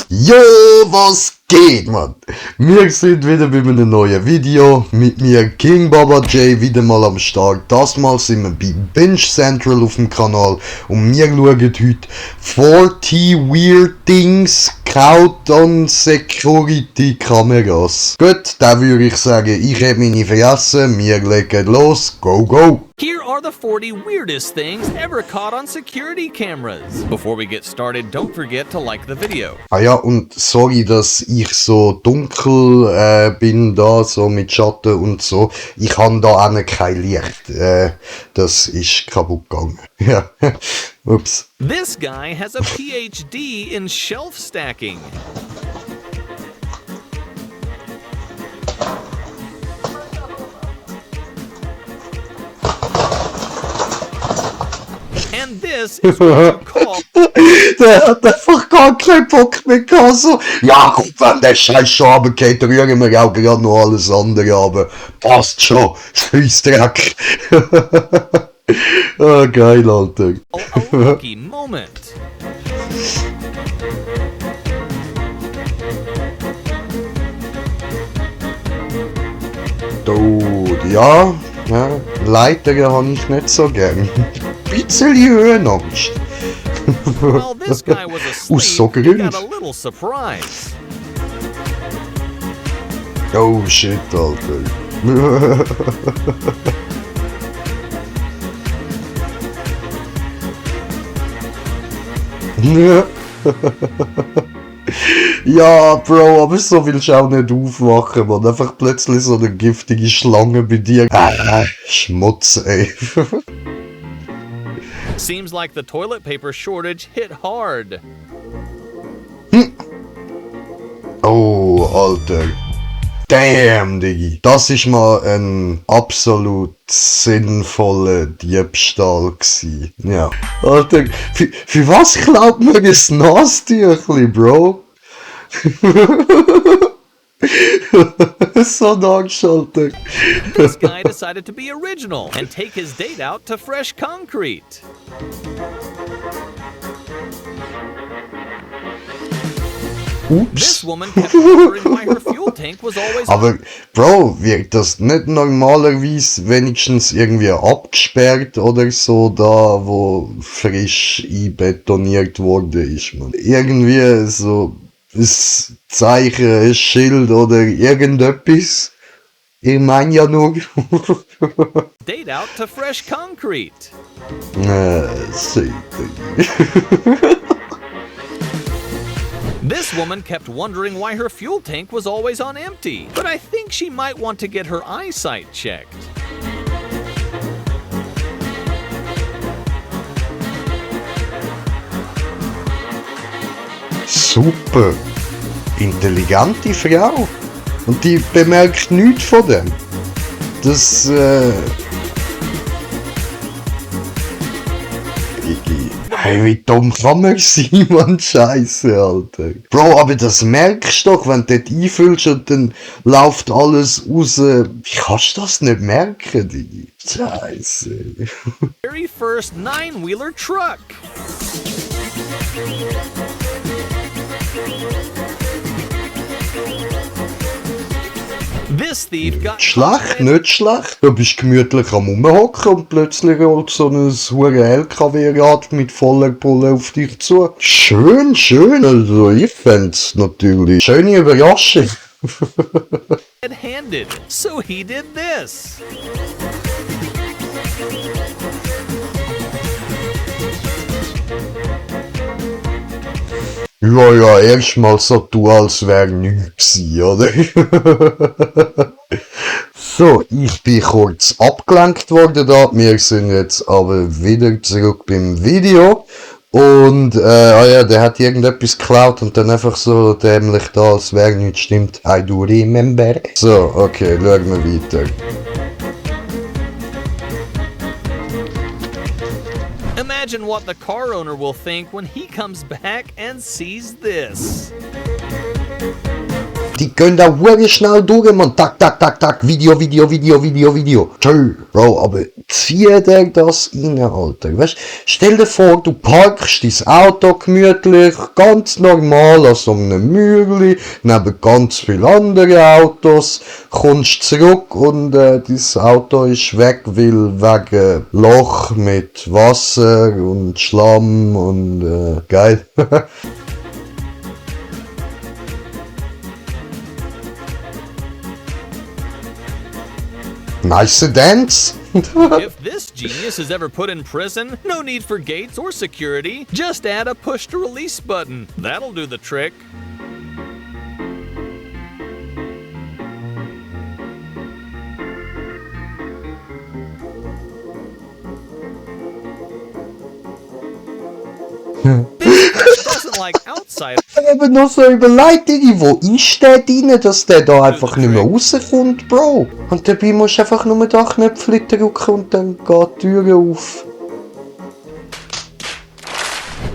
Jo, was geht, Mann? Wir sind wieder bei einem neuen Video. Mit mir King Baba J wieder mal am Start. Das Mal sind wir bei Binge Central auf dem Kanal. Und wir schauen heute 40 Weird Things Caught on Security Kameras. Gut, dann würde ich sagen, ich habe meine vergessen. Wir legen los. Go, go! Here are the 40 weirdest things ever caught on security cameras. Before we get started, don't forget to like the video. Ah ja, und sorry, dass ich so dunkel bin da, so mit Schatten und so. Ich habe da auch kein Licht. Das ist kaputt gegangen. Ja, ups. This guy has a PhD in shelf stacking. And this is what you call... Der hat einfach gar keinen Bock mehr gehabt. So, ja, gut, wenn der Scheiß schon runtergeht, rühren wir auch gerade noch alles andere, aber passt schon. Scheissdreck. Oh, geil, Alter. a lucky moment. Dude, ja, Leiter habe ich nicht so gern. Ein bisschen Höhenangst. While this guy was Aus so asleep, he Gründen. got a little surprise. Oh shit, Alter. Ja, Bro, aber so willst du auch nicht aufwachen, man. Einfach plötzlich so eine giftige Schlange bei dir. Schmutz, ey. Seems like the toilet paper shortage hit hard. Oh, Alter. Damn, Diggi. Das ist mal ein absolut sinnvoller Diebstahl gsi. Ja. Alter, für was glaubt man ein Nasentüchli, Bro? So Angst, Alter. This guy decided to be original and take his date out to fresh concrete. This Ups. woman kept wondering why her fuel tank was always Aber, Bro, wird das nicht normalerweise wenigstens irgendwie abgesperrt oder so, da wo frisch einbetoniert wurde ist, man? Irgendwie so ein Zeichen, ein Schild oder irgendetwas. Ich meine ja nur. date out to fresh concrete. See. This woman kept wondering why her fuel tank was always on empty, but I think she might want to get her eyesight checked. Super. Intelligente Frau. Und die bemerkt nichts von dem. Das, Hey, wie dumm kann man sein, Mann? Scheiße, Alter. Bro, aber das merkst du doch, wenn du dort einfüllst und dann läuft alles raus. Wie kannst du das nicht merken, Digi? Scheiße. Very first 9-wheeler truck. This thief got Schlecht, nicht schlecht. Du bist gemütlich am Rumhocken und plötzlich rollt so ein hure LKW-Rad mit voller Pulle auf dich zu. Schön, schön. Also ich fänd's natürlich. Schöne Überraschung. red-handed, so he did this. Ja, erstmal so tun, als wäre nichts gewesen, oder? So, ich bin kurz abgelenkt worden da. Wir sind jetzt aber wieder zurück beim Video. Und, der hat irgendetwas geklaut und dann einfach so dämlich da, als wäre nichts, stimmt. I do remember. So, okay, schauen wir weiter. Imagine what the car owner will think when he comes back and sees this. Die gehen da hure schnell durch, man. Tak, tak, tak, tak. Video, Video, Video, Video, Video. Tschö. Bro, aber zieh dir das rein, Alter. Weißt, stell dir vor, du parkst dein Auto gemütlich, ganz normal, an so einem Mürli, neben ganz vielen anderen Autos, kommst zurück und dein Auto ist weg, weil wegen Loch mit Wasser und Schlamm und geil. Nice dance. If this genius is ever put in prison, no need for gates or security. Just add a push to release button. That'll do the trick. This doesn't like outside. Ich habe noch so überlegt, wo ist der drin, dass der da einfach nicht mehr rauskommt, Bro? Und dabei musst du einfach nur da Knöpfchen drücken und dann geht die Tür auf.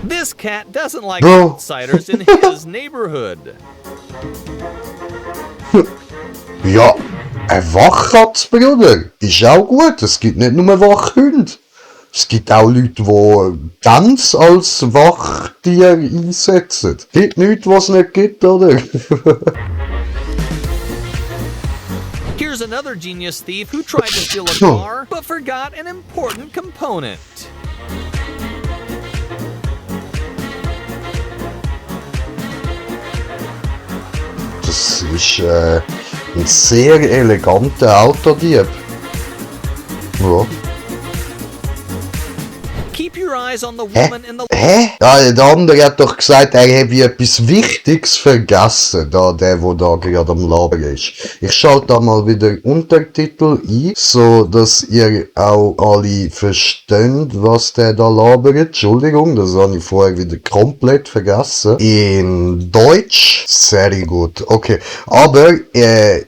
This cat doesn't like Bro. outsiders in his neighborhood. Ja, ein Wachkatz, Bruder, ist auch gut. Es gibt nicht nur Wachhunde. Es gibt auch Leute, die Gänse als Wachtier einsetzen. Gibt nichts, was es nicht gibt, oder? Here's another genius thief who tried to steal a car, but forgot an important component. Das ist ein sehr eleganter Autodieb. Ja. Keep your eyes on the woman in the... Hä? Ja, der andere hat doch gesagt, er habe etwas Wichtiges vergessen, da der da gerade am Labern ist. Ich schalte da mal wieder Untertitel ein, so dass ihr auch alle versteht, was der da labert. Entschuldigung, das habe ich vorher wieder komplett vergessen. In Deutsch, sehr gut, okay. Aber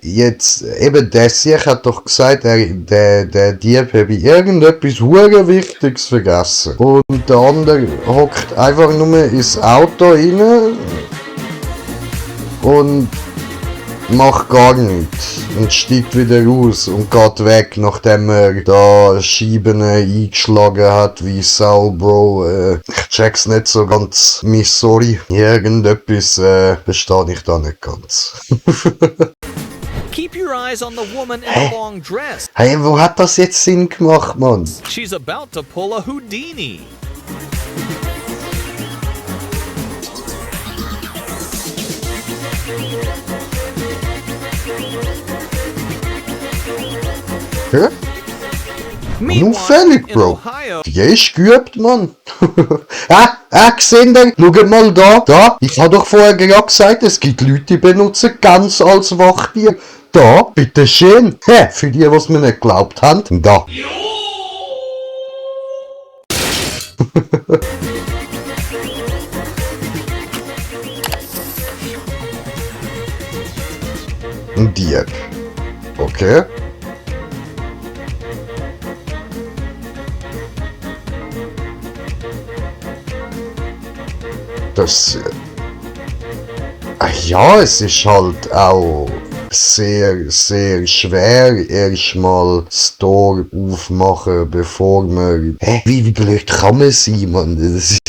jetzt, eben der Sieg hat doch gesagt, der Dieb habe irgendetwas hure Wichtiges vergessen. Und der andere hockt einfach nur ins Auto rein und macht gar nichts und steigt wieder raus und geht weg, nachdem er da Scheiben eingeschlagen hat wie Sau, Bro. Ich check's nicht so ganz, sorry. Irgendetwas verstehe ich da nicht ganz. Keep your eyes on the woman in the long dress. Hey, wo hat das jetzt Sinn gemacht, Mann? She's about to pull a Houdini. Hä? Unfällig, in Bro. Ohio, Die ist geübt, Mann. Gesehen, schaut mal da. Ich habe doch vorher gerade gesagt, es gibt Leute, die benutzen ganz als Wachtier. Da, bitteschön. Für die, was mir nicht geglaubt haben. Da. Ein Dieb. Okay. Das... ja, es ist halt auch sehr, sehr schwer, erstmal das Tor aufmachen, bevor man... Wie blöd kann man sein, Mann? Das ist...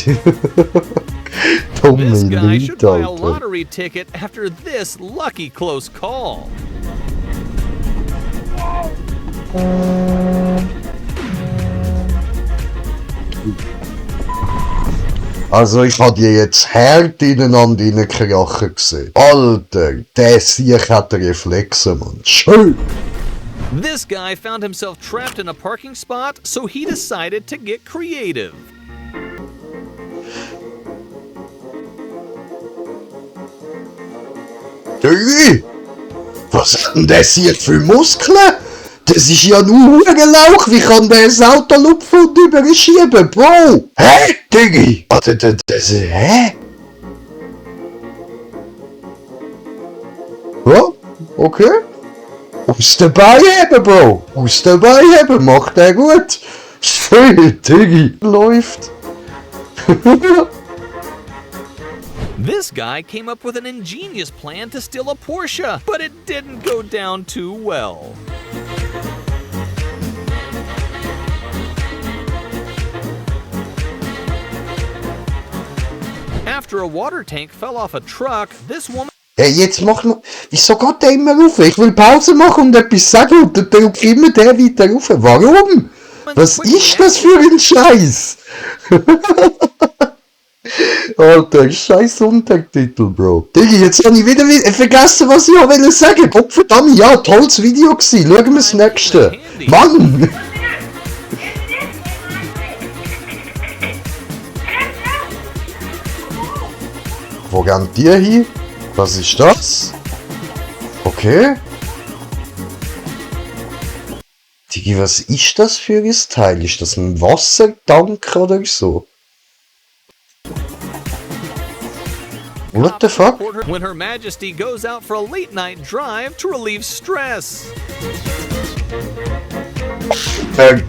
dumme this guy should Leute, buy a Alter. lottery ticket after this lucky close call. Also ich habe die jetzt hart ineinander reinkrachen gesehen. Alter, der Sieg hat Reflexe, Mann. Schön! This guy found himself trapped in a parking spot, so he decided to get creative. Hey, was hat denn der Sieg für Muskeln? Das ist ja nur Hurenlauch. Wie kann der das Auto lupfen und überschieben, Bro? Hä, Diggi? Hä? Ja, okay. Aus der Beine heben, Bro. Aus der Beine heben, macht er gut. Schön, Diggi. Läuft. This guy came up with an ingenious plan to steal a Porsche, but it didn't go down too well. After a water tank fell off a truck, this woman... Hey, jetzt mach mal... Wieso geht der immer rauf? Ich will Pause machen und etwas sagen und dann drückt immer der weiter rauf. Warum? Was ist das für ein Scheiß? Alter, scheiß Untertitel, Bro. Diggi, jetzt habe ich wieder vergessen, was ich wollte sagen. Gottverdammt, ja, tolles Video gewesen. Schauen wir das nächste. Mann! Wo gehen die hin? Was ist das? Okay. Diggi, was ist das für ein Teil? Ist das ein Wassertank oder so? What the fuck? When Her Majesty goes out for a late night drive to relieve stress.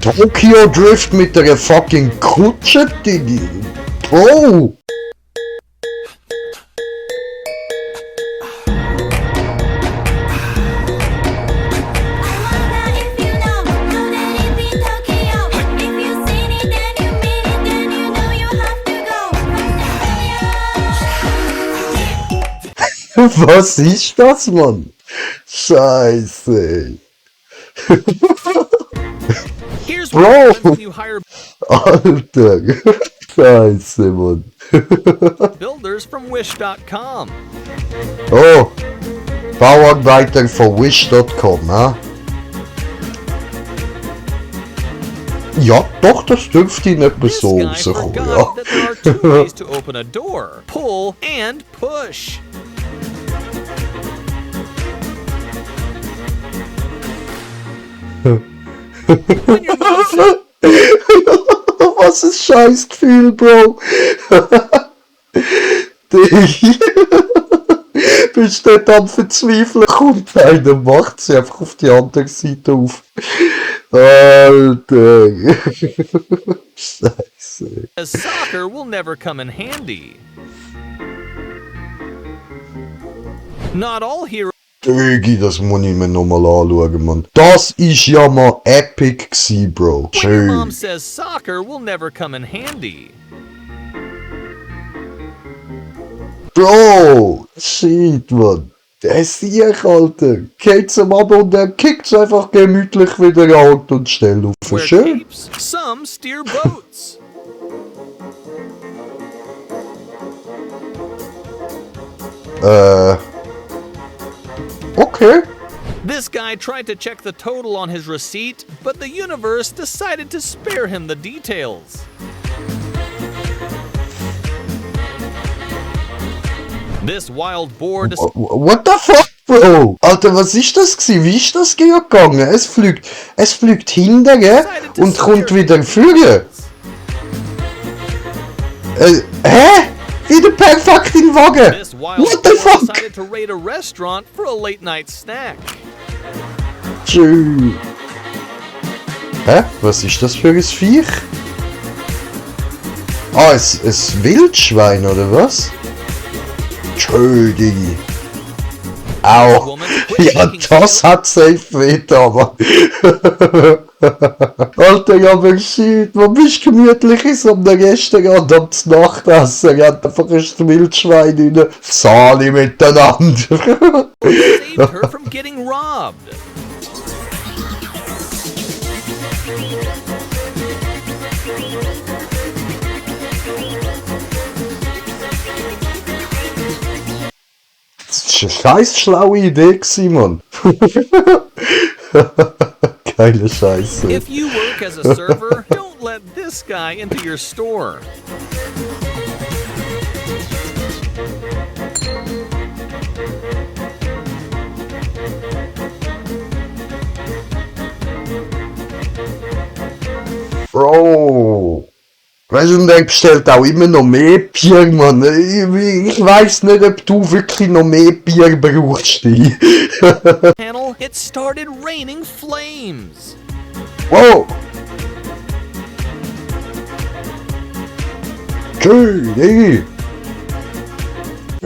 Tokyo Drift mit der fucking Kutsche, Diggi. Bro! Was ist das, Mann? Scheiße. Bro! Alter. Scheiße, Mann. Builders from wish.com. Oh. Bauarbeiter von wish.com, ha? Ja, doch, das dürfte nicht mehr so rauskommen, ja. There are two ways to open a door: pull and push. Was ein Scheißgefühl, Bro. Bist du dort am Verzweifeln? Kommt einer, macht sie einfach auf die andere Seite auf. Alter. Scheiße. A soccer will never come in handy. Not all heroes. Diggi, das muss ich mir nochmal anschauen, Mann. Das ist ja mal epic gsi, Bro. When your mom says soccer will never come in handy. Bro, shit, Mann. Der Sieg, Alter. Geht zum Ab und der kickt's einfach gemütlich wieder an und schnell auf. Where Schön. capes, some steer boats. Okay. This guy tried to check the total on his receipt, but the universe decided to spare him the details. This wild boar What the fuck, Bro? Alter, was ist das gsi? Wie ist das gegangen? Es fliegt hinterher und kommt wieder vorne. Hä? Wieder perfekt im Wagen. This wild What the boar fuck? decided to raid a restaurant for a late night snack. Tschüss. Hä? Was ist das für ein Viech? Ah, ein Wildschwein oder was? Tschö, Diggi. Au. Ja, das hat safe wehgetan, Mann. Alter, ja, aber shit, wo bist du gemütlich in so einem Restaurant am Nachtessen? Er hat einfach ein Wildschwein rein. Sali miteinander. Saved her from getting robbed. Das war eine scheiß schlaue Idee gewesen, Mann. Geile Scheiße. If you work as a server, don't let this guy into your store. Bro. Weißt du, und er bestellt auch immer noch mehr Bier, Mann. Ich weiss nicht, ob du wirklich noch mehr Bier brauchst. Panel, it started raining flames. Wow. Schön, Diggi.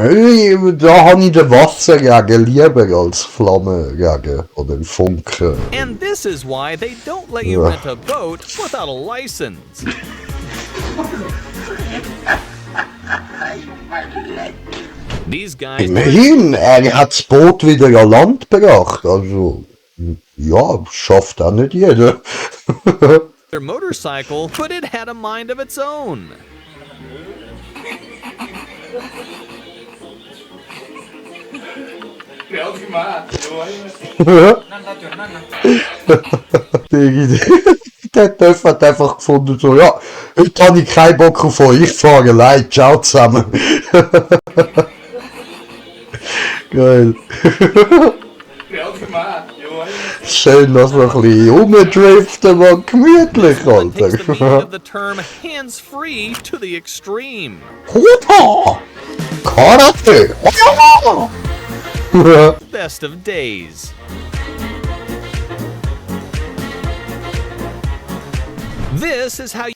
Hey, da habe ich den Wasserregen lieber als Flammenregen oder Funken. And this is why they don't let you rent a boat without a license. These guys Immerhin, er hat das Boot wieder an Land gebracht. Also, ja, schafft auch nicht jeder. their motorcycle, but it had a mind of its own. Der Töff hat einfach gefunden, so, ja, heute habe ich keinen Bock auf euch, ich fahre allein, ciao zusammen. Geil. Schön, dass wir ein bisschen rumdriften, man, gemütlich, Takes the meaning Alter. of the term hands-free to the extreme. Huta! Karate! Best of days. This is how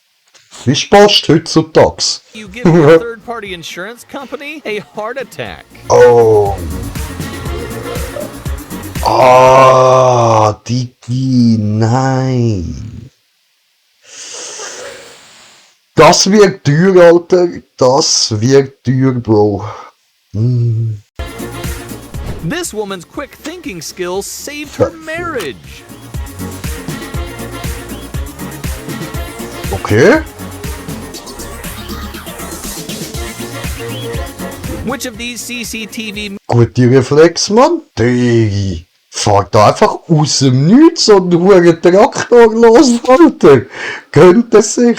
Wie passt heutzutage? you give your third-party insurance company a heart attack. Oh. Ah, Digi, nein. Das wird teuer, Alter. Das wird teuer, Bro. This woman's quick thinking skills saved her marriage. Okay. Which of these CCTV Gute Reflex, Mann. Digi. Fahrt da einfach aus dem Nichts und einen Traktor los, Alter. Gönnt es sich.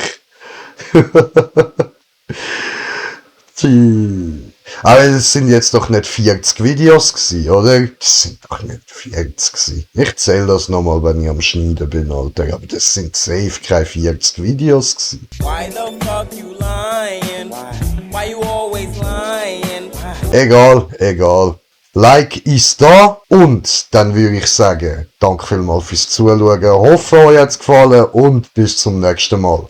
Aber es sind jetzt doch nicht 40 Videos gewesen, oder? Das sind doch nicht 40 gewesen. Ich zähle das nochmal, wenn ich am Schneiden bin, Alter. Aber das sind safe keine 40 Videos gewesen. Why the fuck you lying? Why you always lying? Egal, egal. Like ist da und dann würde ich sagen, danke vielmals fürs Zuschauen. Hoffe, euch hat's gefallen und bis zum nächsten Mal.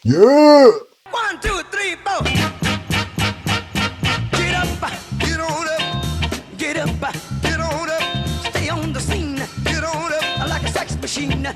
Yeah! 1, 2, 3, 4. Get up, get on up, get up, get on up. Stay on the scene, get on up like a sex machine.